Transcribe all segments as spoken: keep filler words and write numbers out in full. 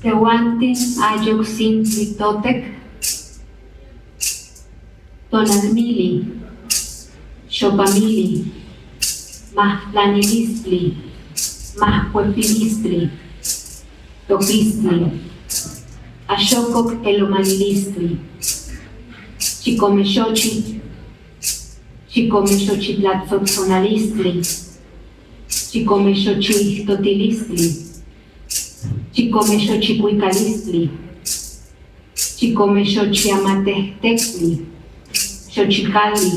Tehuantin ayok sintli totek, tonalmili, xopamili, mahlanilistli, mahkuepilistli, tokistli, ashokok elomanilistli, chikomeshochi, chikomeshochitlatzotzonalistli, chikomeshochitotilistli, chikomeshochikuikalistli, chikomeshochiamatehtekli, xochikali,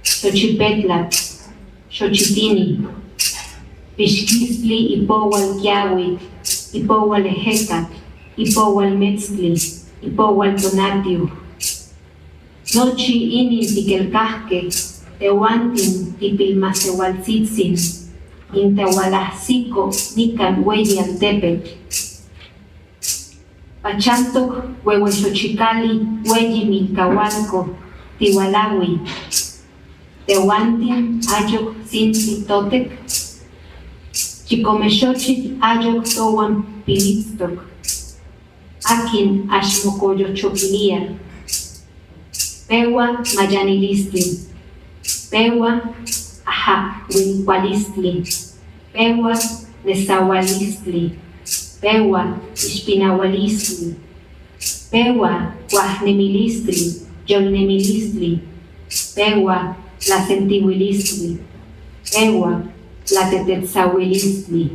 xochipetlatl, xochitini, pixkistli ipoual kiauitl, ipoual ejekat, ipoual metstli, ipoual tonatiu. Nochi inin tikelkajkej tehuantin tipilmaseualtsitsin intehualajsiko nikan ueyi altepetl. Pachantok ueuesochikali ueyi milkaualko tiualaui. Tehuantin ayok sintli totek, chikomeshochitl ayok touan pilitstok, akin ashmokoyochokilia. Pehua mayanilistli, pehua ahakuinkualistli, pehua nesaualistli, pehua ishpinaualistli, pehua kuajnemilistli, yolnemilistli, pehua tlasentiuilistli, pehua tlatetetsahuilistli.